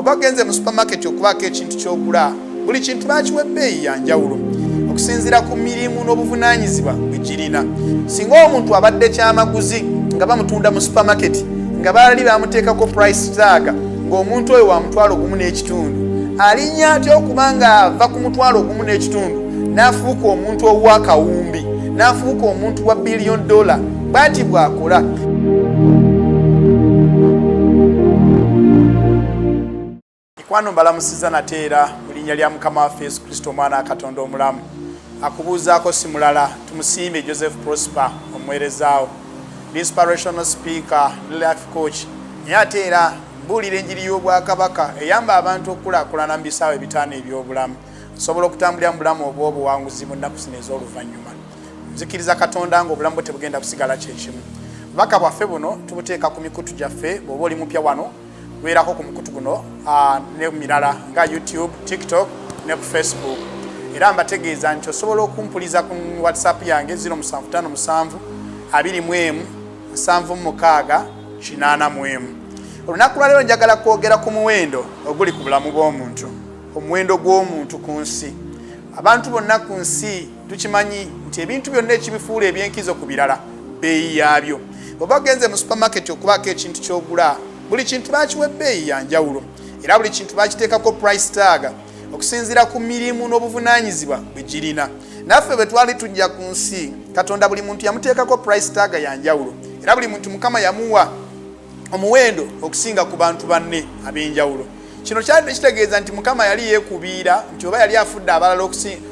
Oba ogenze mu supermarket okubaako ekintu ky'ogula, buli kintu bakiwa ebbeeyi ya njawulo okusinziira ku mirimu n'obuvunaanyizibwa bwe girina. Singa omuntu abadde kyamaguzi nga bamutunda mu supermarket nga baali bamuteekako price tag ng'omuntu oyo wa 1.5, alinnya atya okuba ng'ava ku 1.5 n'afuuka omuntu ow'akawumbi, n'afuuka omuntu wa billion dollar? Bw'ati bw'akola. Mikwano, mbalamusiza nate era mu linnya lya Mukama waffe Yesu Kristo, Omwana wa Katonda omulamu. Akubuuzaako si mulala, Tumusiime Joseph Prosper, omuweerezaawo, inspirational speaker ne life coach, naye ate era mbuulira enjiri y'Obwakabaka eyamba abantu okukulaakulana mu bisaawe 5 eby'obulamu, osobola okutambulira mu bulamu obw'obuwanguzi mu nnaku zino ez'oluvannyuma. Nzikiriza Katonda ng'obulamu bwe tebugenda kusigala kyekimu. Bubaka bwaffe buno tubuteeka ku mikutu gyaffe. Bw'oba oli mupya wano, beerako ku mukutu guno ne mirala nga YouTube, TikTok ne ku Facebook. Era mbategeeza nti osobola okumpuliza ku WhatsApp yange 0757 21 76 81. Olunaku lwaleero njagala kwogera ku muwendo oguli ku bulamu bw'omuntu, omuwendo gw'omuntu ku nsi. Abantu bonna ku nsi tukimanyi nti ebintu byonna ekibifuula ebyenkizo ku birala bbeeyi yaabyo. Bw'oba ogenze mu supermarket okubaako ekintu ky'ogula, buli kintu bakiwa ebbeeyi ya njawulo era buli kintu bakiteekako price tag okusinziira ku mirimu n'obuvunaanyizibwa bwe girina. Naffe bwe twali tujja ku nsi, Katonda buli muntu yamuteekako price tag ya njawulo era buli muntu Mukama yamuwa omuwendo okusinga ku bantu banne ab'enjawulo. Kino kyali kitegeeza nti Mukama yali yeekubiira nti oba yali afudde abalala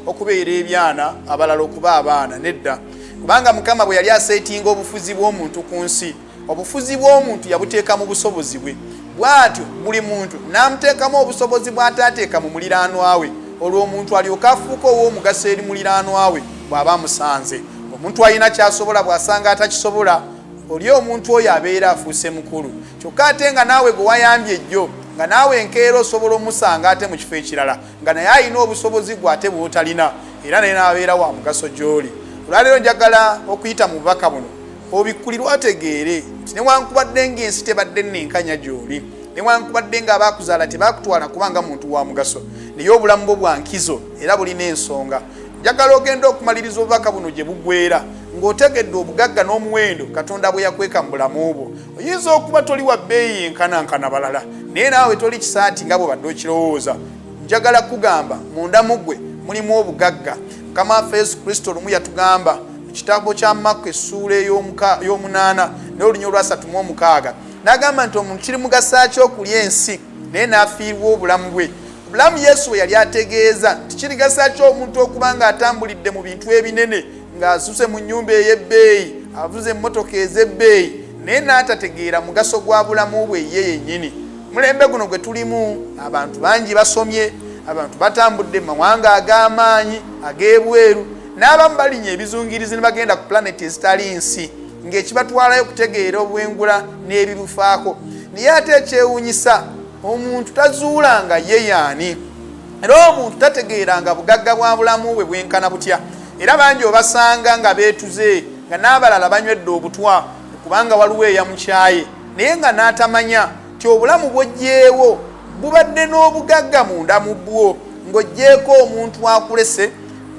okubeera ebyana, abalala okuba abaana? Nedda, kubanga Mukama bwe yali aseetinga obufuzi bw'omuntu ku nsi, obufuzi bw'omuntu yabuteeka mu busobozi bwe. Bw'atyo buli muntu n'amuteekamu obusobozi bw'ataateeka mu muliraanwa we, olwo omuntu alyoke afuuke ow'omugaso eri muliraanwa we bw'aba amusanze. Omuntu alina ky'asobola bw'asanga atakisobola, oli omuntu oyo abeera afuuse mukulu. Kyokka ate nga naawe gwe wayambye ejjo, nga naawe enkeera osobola omusanga ate mu kifo ekirala nga naye alina obusobozi gwe ate bw'otalina, era naye n'abeera wa mugaso gy'oli. Olwaleero njagala okuyita mu bubaka buno obikkulirwe otegeere nti newankubadde ng'ensi tebadde nnenkanya gy'oli, newankubadde ng'abaakuzaala tebaakutwala kuba nga muntu wa mugaso, naye obulamu bwo bwa nkizo era bulina ensonga. Njagala ogenda okumaliriza obubaka buno gye bugwera ng'otegedde obugagga n'omuwendo Katonda bwe yakweka mu bulamu bwo. Oyinza okuba toli wa bbeeyi yenkanankana balala, naye naawe toli kisaati nga bw'obadde okirowooza. Njagala kugamba munda mu ggwe mulimu obugagga. Mukama waffe Yesu Kristo lumu yatugamba mu kitabo kya Makko essuula ey'omunaana n'olunya olwasatu mu omukaaga, n'agamba nti omuntu kiri mugasa ki okulya ensi naye n'afiirwa obulamu bwe? Obulamu Yesu bwe yali ategeeza nti kirigasa ki omuntu okuba ng'atambulidde mu bintu ebinene, ng'asuse mu nnyumba ey'ebbeeyi, avuze emmotoka ez'ebbeeyi, naye n'atategeera mugaso gwa bulamu bwe ye yennyini. Mulembe guno gwe tulimu, abantu bangi basomye, abantu batambudde mu mawanga ag'amaanyi ag'ebweru, n'abamu balinnya ebizungirizi ne bagenda ku pulaneti ezitali nsi ng'ekibatwalayo okutegeera obwengula n'ebibufaako. Naye ate ekyewuunyisa, omuntu tazuulanga ye yaani, era omuntu tategeeranga bugagga bwa bulamu bwe bwenkana butya. Era bangi obasanga nga beetuze, nga n'abalala banywedde obutwa kubanga waliwo eyamukyaye, naye nga n'atamanya nti obulamu bw'oggyeewo bubadde n'obugagga munda mu bwo, ng'oggyeeko omuntu akulese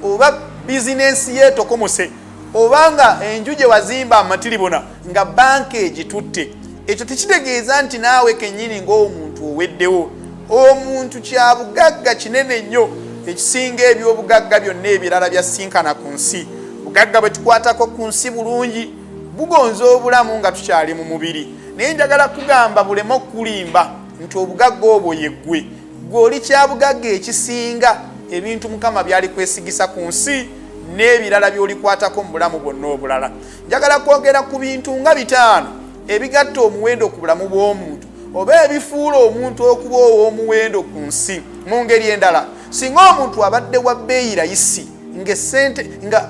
oba bizinensi ye etokomose oba nga enju gye wazimba amatiribona nga banka egitutte. Ekyo tekitegeeza nti naawe kennyini ng'omuntu oweddewo. Omuntu kya bugagga kinene nnyo ekisinga eby'obugagga byonna ebirala byasinkana ku nsi. Bugagga bwe tukwatako ku nsi bulungi bugonza obulamu nga tukyali mu mubiri, naye njagala kugamba buleme okukulimba nti obugagga obwo ye ggwe. Ggwe oli kya bugagga ekisinga ebintu Mukama by'ali kwesigisa ku nsi n'ebirala by'olikwatako mu bulamu bwonna obulala. Njagala kwogera ku bintu nga 5 ebigatta omuwendo ku bulamu bw'omuntu oba ebifuula omuntu okuba ow'omuwendo ku nsi. Mu ngeri endala, singa omuntu abadde wa bbeeyi layisi ng'essente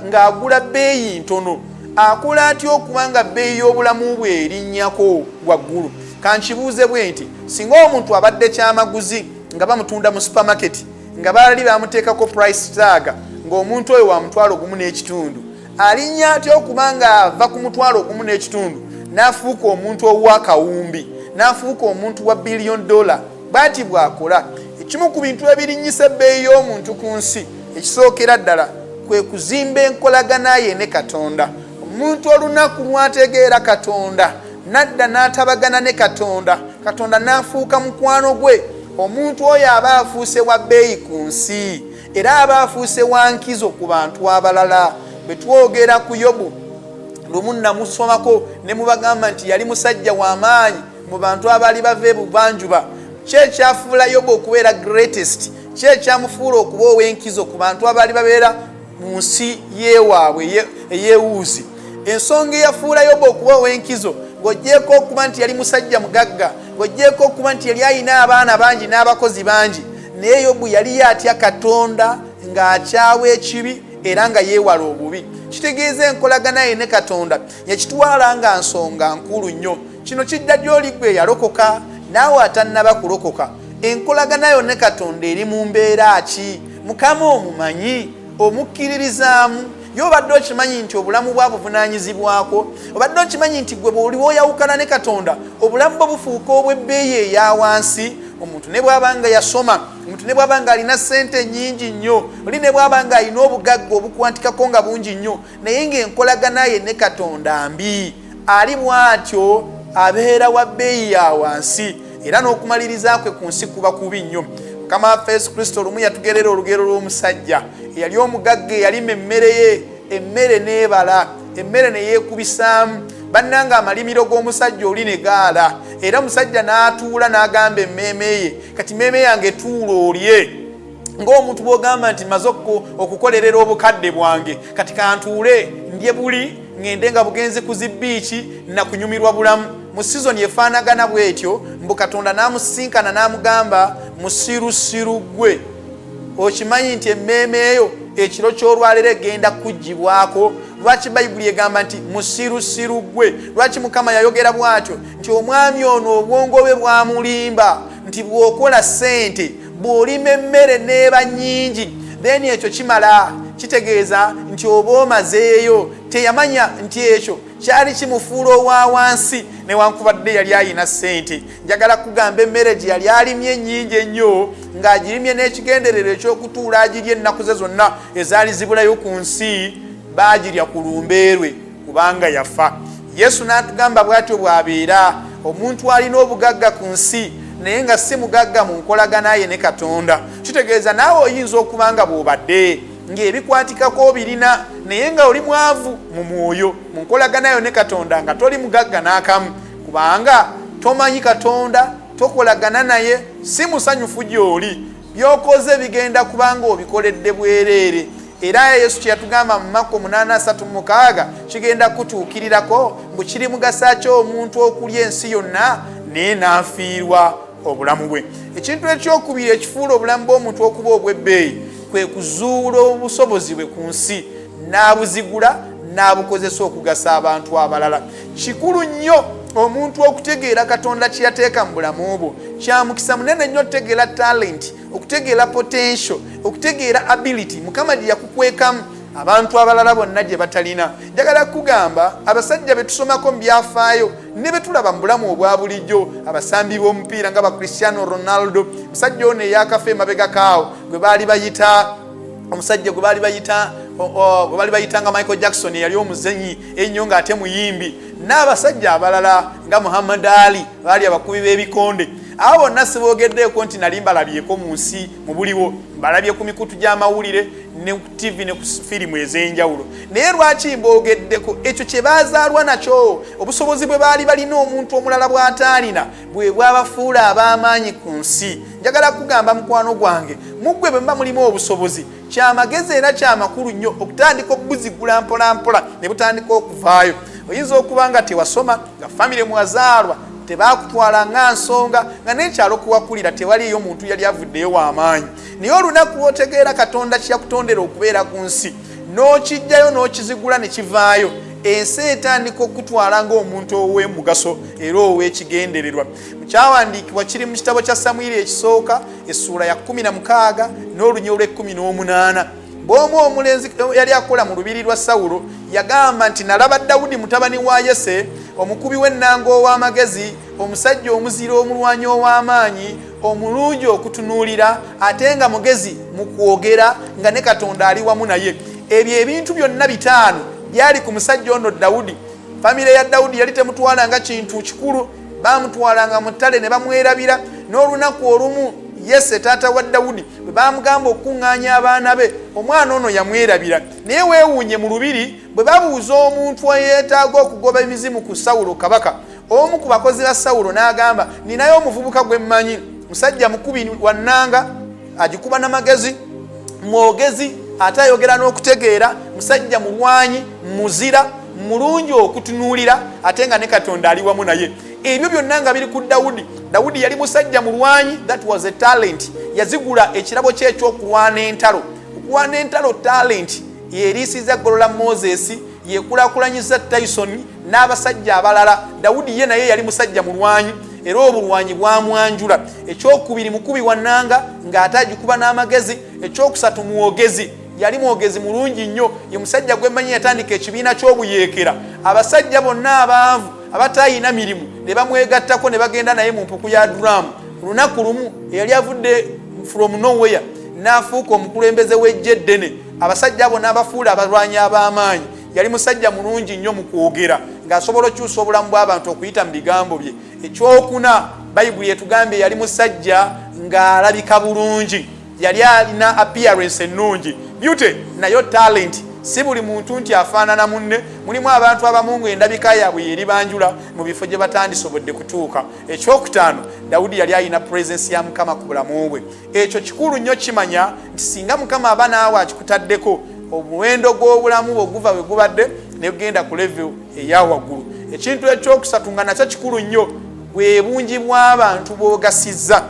ng'agula bbeeyi ntono, akola atya okuba nga bbeeyi y'obulamu bwe erinnyako waggulu? Kankibuuze bwe nti, singa omuntu abadde kyamaguzi nga bamutunda mu supermarket nga baali bamuteekako price tag ng'omuntu oyo wa 1.5, alinnya atya okuba ng'ava ku 1.5 n'afuuka omuntu ow'akawumbi, n'afuuka omuntu wa billion dollar? Bw'ati bw'akola. Ekimu ku bintu ebirinnyisa ebbeeyi y'omuntu ku nsi, ekisookera ddala, kwe kuzimba enkolagana ye ne Katonda. Omuntu olunaku lw'ategeera Katonda, n'adda n'atabagana ne Katonda, Katonda n'afuuka mukwano gwe, omuntu oyo aba afuuse wa bbeeyi ku nsi, era aba afuuse wa nkizo ku bantu abalala. Bwe twogera ku Yobu, lumu nnamusomako ne mubagamba nti yali musajja wa maanyi mu bantu abaali bava ebuvanjuba. Ki ekyafuula Yobu okubeera greatest? Ki ekyamufuula okuba ow'enkizo ku bantu abaali babeera mu nsi y'ewaabwe ey'ewuuzi? Ensonga eyafuula Yobu okuba ow'enkizo, ng'oggyeeko okuba nti yali musajja mugagga, ng'oggyeeko okuba nti yali alina abaana bangi n'abakozi bangi, naye Yobu yali atya Katonda, ng'akyawa ekibi era nga yeewala obubi. Kitegeeza enkolagana ye ne Katonda yakitwala nga nsonga nkulu nnyo. Kino kijja gy'oli gwe eyalokoka naawe atannaba kulokoka. Enkolagana yo ne Katonda eri mu mbeera ki? Mukama omumanyi? Omukkiririzaamu? Ye obadde okimanyi nti obulamu bwa buvunaanyizibwako? Obadde okimanyi nti gwe bw'oli oyawukana ne Katonda, obulamu bwo bufuuka obw'ebbeeyi eya wansi? Omuntu ne bw'aba nga yasoma, omuntu ne bw'aba nga alina ssente nnyingi nnyo, oli ne bw'aba nga alina obugagga obukwantikako nga bungi nnyo, naye ng'enkolagana ye ne Katonda mbi, ali bw'atyo abeera wa bbeeyi ya wansi, era n'okumaliriza kwe ku nsi kuba kubi nnyo. Mukama waffe Yesu Kristo olumu yatugerera olugero lw'omusajja eyali omugagga eyalima emmere ye, emmere n'ebala, emmere ne yeekubisaamu. Bannanga, amalimiro g'omusajja oli ne gaala, era omusajja n'atuula n'agamba emmeeme ye, kati mmeeme yange tuula olye. Ng'omuntu bw'ogamba nti maze okukolerera obukadde bwange, kati kantuule ndye buli ŋŋende nga bugenzi ku zibbiiki nakunyumirwa bulamu. Mu sizoni efaanagana bw'etyo, mbu Katonda n'amusisinkana n'amugamba, musirusiru ggwe, okimanyi nti emmeeme eyo ekiro ky'olwaleero egenda kuggyibwako? Lwaki Bayibuli egamba nti musirusiru ggwe? Lwaki Mukama yayogera bw'atyo? Nti omwami ono obwongo bwe bwamulimba nti bw'okola ssente, bw'olima emmere n'eba nnyingi, then ekyo kimala, kitegeeza nti oba omazeeyo. Teyamanya nti ekyo kyali kimufuula owa wansi newankubadde yali alina ssente. Njagala kugamba emmere gye yali alimye ennyingi ennyo, ng'agirimye n'ekigendererwa eky'okutuula agirye ennaku ze zonna ezaali zibulayo ku nsi, baagirya ku lumbeerwe kubanga yafa. Yesu n'atugamba bw'atyo bw'abeera omuntu alina obugagga ku nsi naye nga si mugagga mu nkolagana ye ne Katonda. Kitegeeza naawe oyinza okuba nga bw'obadde ng'ebikwatikako obirina naye nga oli mwavu mu mwoyo, mu nkolagana yo ne Katonda nga toli mugagga n'akamu, kubanga tomanyi Katonda, tokolagana naye, si musanyufu gy'oli. By'okoze bigenda kuba ng'obikoledde bwereere. Era Yesu kye yatugamba mu Makko 8:36 kigenda kutuukirirako, mbu kiri mugasa ki omuntu okulya ensi yonna naye n'afiirwa obulamu bwe. Ekintu ekyokubiri ekifuula obulamu bw'omuntu okuba obw'ebbeeyi kwe kuzuula obusobozi bwe ku nsi n'abuzigula n'abukozesa okugasa abantu abalala. Kikulu nnyo omuntu okutegeera Katonda kye yateeka mu bulamu bwo. Kya mukisa munene nnyo okutegeera talenti, okutegeera potential, okutegeera ability Mukama gye yakukwekamu abantu abalala bonna gye batalina. Njagala kugamba abasajja be tusomako mu byafaayo ne be tulaba mu bulamu obwa bulijjo, abasambi b'omupiira nga ba Cristiano Ronaldo, omusajja ono eyakafa emabegako awo gwe baali bayita omusajja gwe baali bayita gwe baali bayita nga Michael Jackson eyali omuzenyi ennyo ng'ate muyimbi, n'abasajja abalala nga Muhammad Ali baali abakubi b'ebikonde. Abo bonna siboogeddeeko nti nali mbalabyeko mu nsi mu buliwo, mbalabye ku mikutu gy'amawulire ne ku ttivi ne ku firimu ez'enjawulo. Naye lwaki mboogeddeko? Ekyo kye baazaalwa nakyo, obusobozi bwe baali balina omuntu omulala bw'ataalina, bwe bwabafuula ab'amaanyi ku nsi. Njagala kugamba mukwano gwange, mu ggwe bwe muba mulimu obusobozi, kya magezi era kya makulu nnyo okutandika okubuzigula mpolampola ne butandika okuvaayo. Oyinza okuba nga tewasoma, nga famire mwazaalwa tebaakutwala nga nsonga, nga n'ekyalo kuwakulira tewaliiyo muntu yali avuddeyo w'amaanyi. Naye olunaku lw'otegeera Katonda kye yakutondera okubeera ku nsi, n'okiggyayo n'okizigula ne kivaayo, ensi etandika okukutwala ng'omuntu ow'omugaso era ow'ekigendererwa. Mu kyawandiikibwa kiri mu kitabo kya Samwiri ekisooka essuula ya 16 n'olunya olw'ekkumi n'omunaana. Bw'omu omulenzi yali akola mu lubiri lwa Sawulo yagamba nti, nalaba Dawudi mutabani wa Yese, omukubi w'ennanga ow'amagezi, Omusajja omuzira, omulwanyi ow'amaanyi, omulungi okutunuulira, ate nga mugezi mu kwogera, nga ne Katonda ali wamu naye. Ebyo ebintu byonna bitaano byali ku musajja ono Dawudi. Famire ya Dawudi yali temutwalanga kintu kikulu, bamutwalanga mu ttale ne bamwerabira. N'olunaku olumu Yese, taata wa Dawudi, bwe bamugamba okukuŋŋaanya abaana be, omwana ono yamwerabira. Naye weewuunye, mu lubiri bwe babuuza omuntu eyeetaaga okugoba emizimu ku Sawulo kabaka, omu ku bakozi ba Sawulo n'agamba, "Ninayo omuvubuka gwe mmanyi, musajja mukubi wannanga, agikuba n'amagezi, mwogezi, ate ayogera n'okutegeera, musajja mulwanyi, muzira, mulungi okutunuulira, ate nga ne Katonda ali wamu naye." Ebyo byonna nga biri ku Dawudi. Dawudi yali musajja mulwanyi. That was a talent. Yazigula ekirabo kye ekyokulwana entalo. Okulwana entalo talent yeriisiza Golola Moses, yekulakulanyiza Tyson n'abasajja abalala. Dawudi ye naye yali musajja mulwanyi, era obulwanyi bwamwanjula. Ekyokubiri, mukubi wannanga ng'ate agikuba n'amagezi. Ekyokusatu, mwogezi. Yali mwogezi mulungi nnyo. Ye musajja gwemmanyi yatandika ekibiina ky'obuyeekera. Abasajja bonna abaavu abatayina mirimu ne bamwegattako ne bagenda naye mu mpuku ya Adulamu. Lunaku lumu eyali avudde from nowhere n'afuuka omukulembeze w'ejje eddene. Abasajja abo n'abafuula abalwanyi ab'amaanyi. Yali musajja mulungi nnyo mu kwogera, ng'asobola okyusa obulamu bw'abantu okuyita mu bigambo bye. Ekyokuna, Bayibuli etugambye yali musajja ng'alabika bulungi, yali alina appearance ennungi. Beauty nayo talent. Si buli muntu nti afaanana munne. Mulimu abantu abamu nga endabika yaabwe yeribanjula mu bifo gye batandisobodde kutuuka. Ekyokutaano, Dawudi yali alina presence ya Mukama ku bulamu bwe. Ekyo kikulu nnyo. Kimanya nti singa Mukama aba naawe akikutaddeko, omuwendo gw'obulamu bwe guva bwe gubadde negenda ku level eya waggulu. Ekintu ekyokusatu nga nakyo kikulu nnyo bwe bungi bw'abantu b'ogasizza.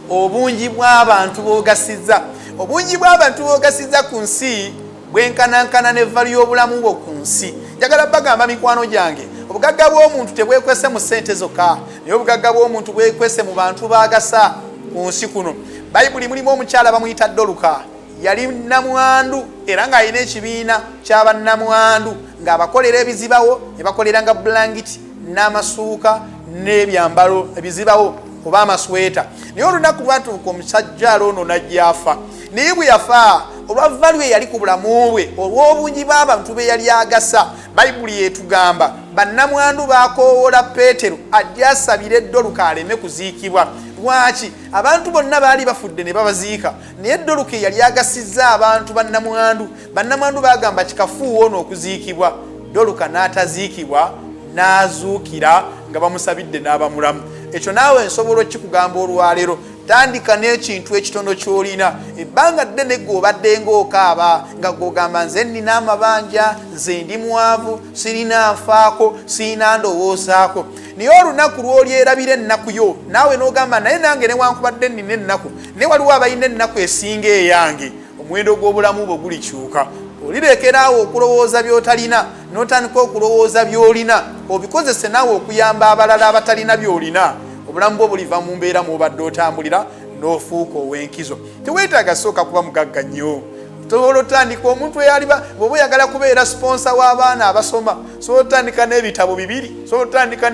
Obungi bw'abantu b'ogasizza, obungi bw'abantu b'ogasizza ku nsi bwenkanankana ne value y'obulamu bwo ku nsi. Njagala bagamba, mikwano gyange, obugagga bw'omuntu tebwekwese mu ssente zokka, naye obugagga bw'omuntu bwekwese mu bantu bagasa ku nsi kuno. Bayibuli mulimu omukyala bamuyita Doluka. Yali namwandu era ng'alina ekibiina ky'abannamwandu, ng'abakolera ebizibawo, ne bakoleranga bulangiti n'amasuuka n'ebyambalo ebizibawo oba amasweta. Naye olunaku lwatuuka omusajjaala ono najja afa. Naye bwe yafa, olwa value eyali ku bulamu bwe, olw'obungi bw'abantu be yali agasa, Bayibuli yetugamba bannamwandu bakoowoola Peetero ajje asabire Doluka aleme kuziikibwa. Lwaki? Abantu bonna baali bafudde ne babaziika, naye Doluka eyali agasizza abantu bannamwandu, bannamwandu bagamba kikafuuwa ono okuziikibwa. Doluka n'ataziikibwa, n'azuukira nga bamusabidde n'abamulamu. Ekyo naawe nsobola okikugamba olwaleero. Tandika n'ekintu ekitono ky'olina. Ebbanga ddene gwe obadde ng'okaaba nga gw'ogamba, "Nze nnina amabanja, nze ndi mwavu, sirina nfaako, sirina ndowoozaako." Naye olunaku lw'olyerabira ennaku yo, naawe n'ogamba, "Naye nange newankubadde nnina ennaku, naye waliwo abalina ennaku esinga eyange," omuwendo gw'obulamu bwo gulikyuka. Olirekeraawo okulowooza by'otalina n'otandika okulowooza by'olina, obikozese naawe okuyamba abalala abatalina by'olina. Obulamu bwo buliva mu mbeera mw'obadde otambulira n'ofuuka ow'enkizo. Teweetaaga sooka kuba mugagga nnyo. Osobola otandika omuntu eyaliba bweoba oyagala kubeera sponsor w'abaana abasoma, osobola otandika n'ebitabo bibiri, osobola otandika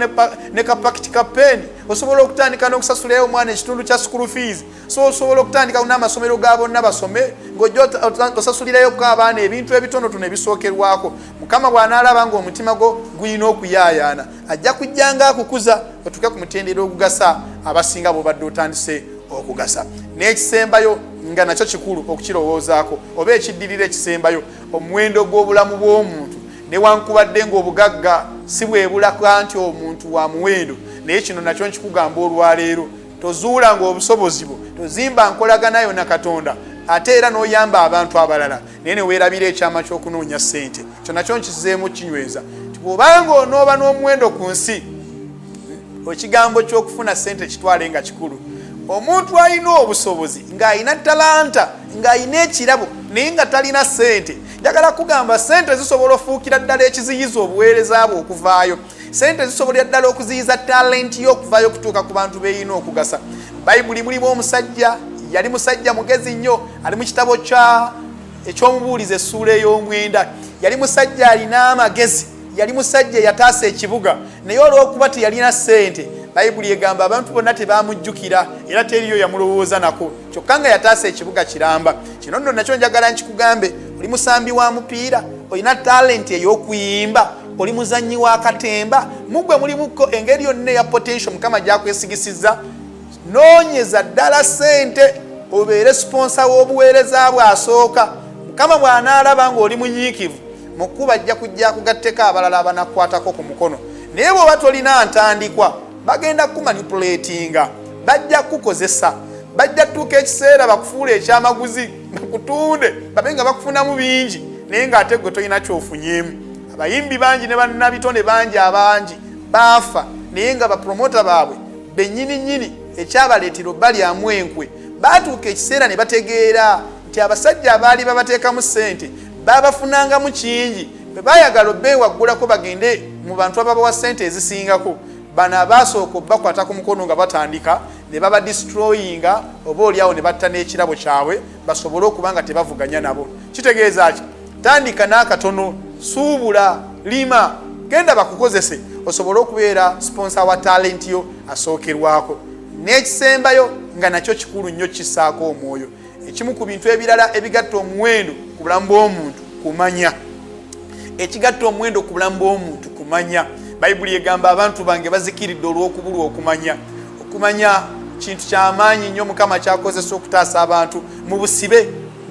ne kapakiti ka peeni, osobola okutandika n'okusasulirayo omwana ekitundu kya school fees. So osobola okutandika n'amasomero ga bonna basome, ng'ojja osasulirayoko abaana ebintu ebitonotono ebisookerwako. Mukama bw'anaalaba ng'omutima gwo gulina okuyaayaana, ajja kujja nga akukuza otuuke ku mutendera ogugasa abasinga bw'obadde otandise okugasa. N'ekisembayo nga nakyo kikulu okukirowoozaako, oba ekiddirira ekisembayo, omuwendo gw'obulamu bw'omuntu. Newankubadde ng'obugagga si bwebulaka nti omuntu wa muwendo, naye kino nakyo nkikugamba olwaleero: tozuula ng'obusobozi bwo, tozimba nkolaganayo na Katonda, ate era n'oyamba abantu abalala, naye neweerabira ekyama ky'okunoonya ssente. Kyo nakyo nkizeemu kinyweza nti bw'obanga onooba n'omuwendo ku nsi, ekigambo ky'okufuna ssente kitwale nga kikulu. Omuntu alina obusobozi, ng'alina talanta, ng'alina ekirabo, naye nga talina ssente, njagala kugamba ssente zisobola ofuukira ddala ekiziyiza obuweereza bwe okuvaayo. Sente zisobolera ddala okuziyiza talenti y'okuvaayo okutuuka ku bantu beeyina okugasa. Bayibuli mulimu omusajja, yali musajja mugezi nnyo, ali mu kitabo kya Ekyomubuulizi essuula ey'omwenda. Yali musajja alina amagezi, yali musajja eyataasa ekibuga, naye olw'okuba teyalina ssente, Bayibuli egamba abantu bonna tebamujjukira era teriyo yamulowooza nako, kyokka nga yataasa ekibuga kiramba. Kino nno nakyo njagala nkikugambe, oli musambi wa mupiira, olina talenti ey'okuyimba, oli muzannyi wa katemba, mugwe mulimuko engeri yonna eya potential Mukama gy'akwesigisizza, noonyeza ddala ssente obeere siponsa w'obuweereza bwe asooka. Mukama bw'anaalaba ng'oli munyiikivu mu kkubo, ajja kujja akugatteko abalala abanakukwatako ku mukono. Naye bw'oba tolina ntandikwa, bagenda kumanipulatinga, bajja kukukozesa, bajja tuuka ekiseera bakufuula ekyamaguzi, bakutunde, babe nga bakufunamu bingi, naye ng'ate gwe tolina kyofunyeemu. Abayimbi bangi ne bannabitone bangi abangi baafa, naye nga bapromota baabwe bennyini nnyini ekyabaleetera obbalyamu enkwe. Baatuuka ekiseera ne bategeera nti abasajja abaali babateekamu ssente babafunangamu kingi, bwe baayagala obbeewaggulako bagende mu bantu ababawa ssente ezisingako, bano abaasooka obbakwata ku mukono nga batandika ne babadestroyinga, oba oliawo ne batta n'ekirabo kyabwe basobole okuba nga tebavuganya nabo. Kitegeeza ki? Tandika n'akatono, suubula, lima, genda bakukozese osobole okubeera siponsa wa talenti yo asookerwako. N'ekisembayo nga nakyo kikulu nnyo, kissaako omwoyo, ekimu ku bintu ebirala ebigatta omuwendo ku bulamu bw'omuntu kumanya. Ekigatta omuwendo ku bulamu bw'omuntu kumanya. Bayibuli egamba abantu bange bazikiridde olw'okubulwa okumanya. Okumanya kintu kyamaanyi nnyo Mukama kyakozesa okutaasa abantu mu busibe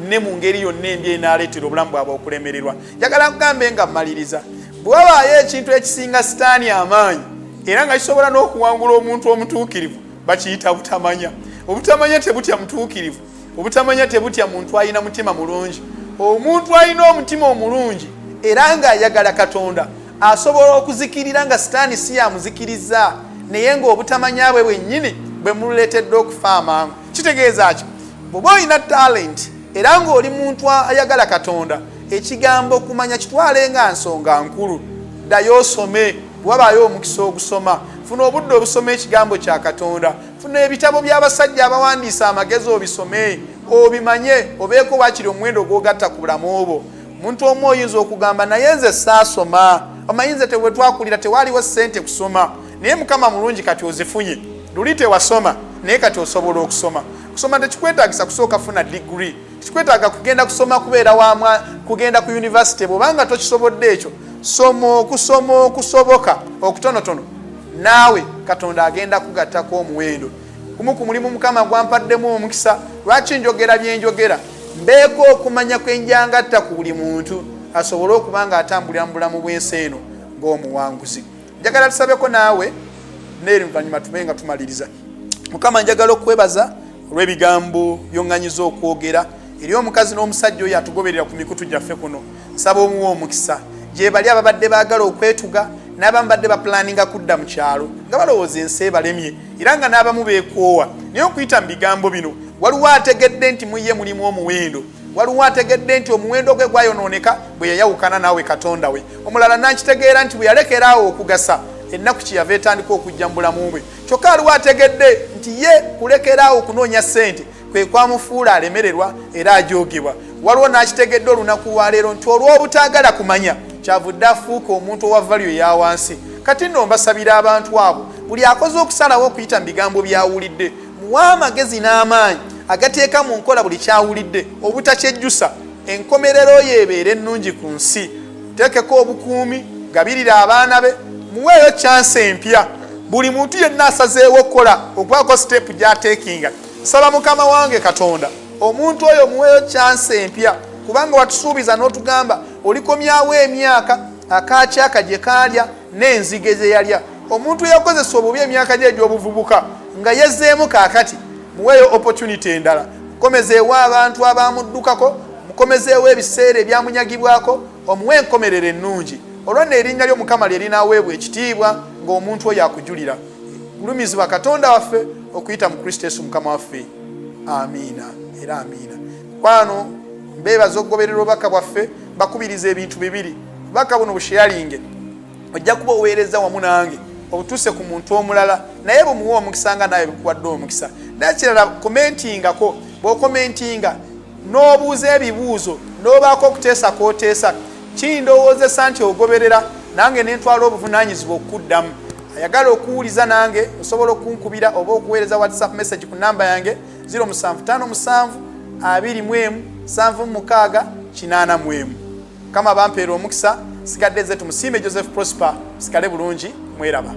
ne mu ngeri yonna embi enaaleetera obulamu bwabwe okulemererwa. Njagala nkugambe nga mmaliriza, bwe wabaayo ekintu ekisinga sitaani amaanyi era nga kisobola n'okuwangula omuntu omutuukirivu, bakiyita butamanya. Obutamanya tebutya mutuukirivu, obutamanya tebutya muntu alina mutima mulungi. Omuntu alina omutima omulungi era ng'ayagala Katonda asobola okuzikirira nga sitaani si yamuzikiriza, naye ng'obutamanya bwe bwennyini bwe muleetedde okufa amangu. Kitegeeza ki? Bw'oba olina talenti era ng'oli muntu ayagala Katonda, ekigambo okumanya kitwale nga nsonga nkulu. Ddayo osome, bwewabaayo omukisa ogusoma, funa obudde obusoma ekigambo kya Katonda, funa ebitabo by'abasajja abawandiisa amagezi obisome, obimanye, obeeko waakiri omuwendo ogw'ogatta ku bulamu bwo. Omuntu omu oyinza okugamba, naye nze saasoma, omanyi nze bwe twakulira tewaaliwo ssente kusoma. Naye Mukama mulungi, kati ozifunye. Luli tewasoma, naye kati osobola okusoma. Kusoma tekikwetaagisa kusooka funa diguri, tekikwetaaga kugenda kusoma kubeera wamwa kugenda ku yunivasite. Bw'obanga tokisobodde ekyo, soma okusoma okusoboka okutonotono, naawe Katonda agenda kugattako omuwendo. Gumu ku mulimu Mukama gwampaddemu omukisa, lwaki njogera bye njogera, mbeeko okumanya kwe njangatta ku buli muntu asobole okuba ng'atambulira mu bulamu bw'ensi eno ng'omuwanguzi. Njagala tusabeko naawe n'oluvannyuma tube nga tumaliriza. Mukama, njagala okwebaza olw'ebigambo by'oŋŋanyiza okwogera eri omukazi n'omusajja oyo atugoberera ku mikutu gyaffe kuno. Nsaba omuwa omukisa gye bali ababadde baagala okwetuga, n'abamu badde bapulaninga kudda mu kyalo nga balowooza ensi ebalemye, era nga n'abamu beekoowa. Naye okuyita mu bigambo bino, waliwo ategedde nti mu ye mulimu omuwendo, waliwo ategedde nti omuwendo gwe gwayonooneka bwe yayawukana naawe Katonda we. Omulala n'akitegeera nti bwe yalekeraawo okugasa, ennaku kyeyava etandika okujja mu bulamu bwe. Kyokka aliwo ategedde nti ye kulekeraawo okunoonya ssente kwe kwamufuula alemererwa era ajoogebwa. Waliwo n'akitegedde olunaku lwaleero nti olw'obutaagala kumanya kyavudde afuuka omuntu owa value eya wansi. Kati nno mbasabira abantu abo, buli akoze okusalawo okuyita mu bigambo by'awulidde, muwe amagezi n'amaanyi agateeka mu nkola buli ky'awulidde, obutakyejjusa, enkomerero ye ebeere ennungi ku nsi. Teekeko obukuumi, gabirira abaana be, muweeyo kyansi empya. Buli muntu yenna asazeewo okukola okubaako siteepu gy'ateekinga, nsaba Mukama wange Katonda, omuntu oyo muweeyo kyansi empya, kubanga watusuubiza n'otugamba olikomyawo emyaka akaakyaka gye kaalya n'enzige ze yalya. Omuntu eyakozesa obubi emyaka gye egy'obuvubuka nga yezzeemu kaakati, muweeyo opportunity endala, mukomezeewo abantu abamuddukako, mukomezeewo ebiseera ebyamunyagibwako, omuwe enkomerero ennungi. Olwo nno erinnya lyo Mukama lye linaaweebwa ekitiibwa ng'omuntu oyo akujulira. Gulumizibwa Katonda waffe okuyita mu Kristo Yesu Mukama waffe. Amiina era amiina. Kwano mbeebaza okugoberera obubaka bwaffe. Bakubiriza ebintu bibiri. Obubaka buno busheyalinge, ojja kuba oweereza wamu nange obutuuse ku muntu omulala, naye bumuwa omukisa nga naawe bukuwadde omukisa. N'ekirala, komentingako. Bw'okomentinga n'obuuza ebibuuzo n'obaako okuteesa kw'oteesa, kindowoozesa nti ogoberera, nange ne ntwala obuvunaanyizibwa okukuddamu. Ayagala okuwuliza nange osobola okunkubira oba okuweereza WhatsApp message ku namba yange 0757 21 76 81. Mukama bampeera omukisa. Sigadde nze Tumusiime Joseph Prosper. Musigale bulungi, mweraba.